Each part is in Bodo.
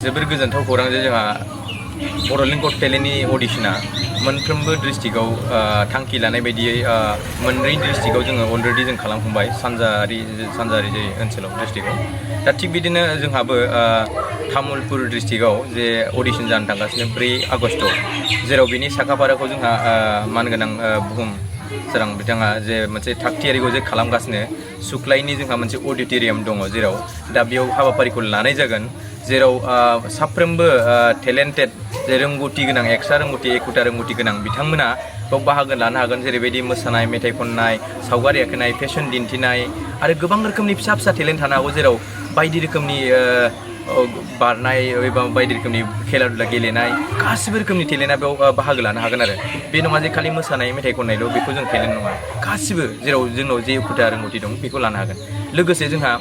जोबोर गोजोनथाव खौरां जे जोंहा बड'लेण्ड गट टेलेन्टनि अडिशना मोनफ्रोमबो डिस्ट्रिक्टआव थांखि लानाय बायदियै मोनब्रै डिस्ट्रिक्टआव जोङो अलरेडि जों खालामखांबाय सानजारि ओनसोलाव डिस्ट्रिक्टआव दा थिग बिदिनो जोंहाबो तामुलपुर डिस्ट्रिक्टआव जे अडिशन जानो थांगासिनो 4 आगष्टआव जेराव बिनि साखाफाराखौ जोंहा मानगोनां बुहुम सोरां बिथाङा जे मोनसे थागथियारिखौ जे खालामगासिनो सुख्लायनि जोंहा मोनसे अडिटोरियाम दङ जेराव दा बेयाव हाबाफारिखौ लानाय जागोन जेराव साफ्रोमबो टेलेन्टेड जे रोंगौथि गोनां एक्सट्रा रोंगौथि एखुथा रोंगौथि गोनां बिथांमोना बेयाव बाहागो लानो हागोन जेरैबायदि मोसानाय मेथाइ खननाय सावगारि आखिनाय फेशन दिन्थिनाय आरो गोबां रोखोमनि फिसा फिसा टेलेन्ट थानो हागौ जेराव बायदि रोखोमनि बारनाय एबा बायदि रोखोमनि खेला दुला गेलेनाय गासिबो रोखोमनि टेलेन्टआ बेयाव बाहागो लानो हागोन आरो बे नङा जे खालि मोसानाय मेथाइ खननायल' बेखौ जों टेलेन्ट नङा गासिबो जेराव जोंनाव जे एखुथा रोंगौथि दं बेखौ लानो हागोन लोगोसे जोंहा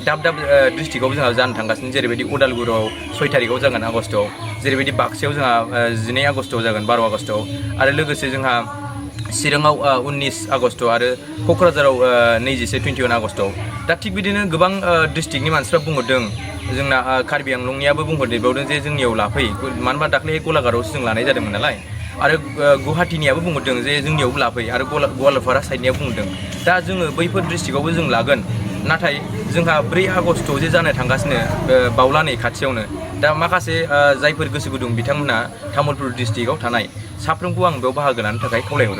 दाब दाब डिस्ट्रिक्टआव जोंहा जानो थांगासिनो जेरैबायदि उदालगुरियाव 6 तारिखआव जागोन आगष्टआव जेरैबायदि बाक्सायाव जोंहा 12 आगष्टआव जागोन 12 आगष्टआव आरो लोगोसे जोंहा चिराङाव 19 आगष्ट आरो क'क्राझाराव 21 आगष्टआव दा थिग बिदिनो गोबां डिस्ट्रिक्टनि मानसिफ्रा बुंहरदों जोंना कार्बि आंलंनियाबो बुंहरदेरबावदों जे जोंनियाव लाफै मानो होनबा दाख्लै गलाघाटआवसो जों लानाय जादोंमोन नालाय आरो गुवाहाटीनियाबो बुंहरदों जे जोंनियावबो लाफै आरो गवालपारा साइडनियाबो बुंदों दा जोङो बैफोर डिस्ट्रिक्टआवबो जों लागोन नाथाय जोंहा 4 आगष्टआव जे जानो थांगासिनो बावलानै खाथियावनो दा माखासे जायफोर गोसो गुदुं बिथांमोना तामुलपुर डिस्ट्रिक्टआव थानाय साफ्रोमखौ आं बेयाव बाहागो लानो थाखाय खावलायहरो।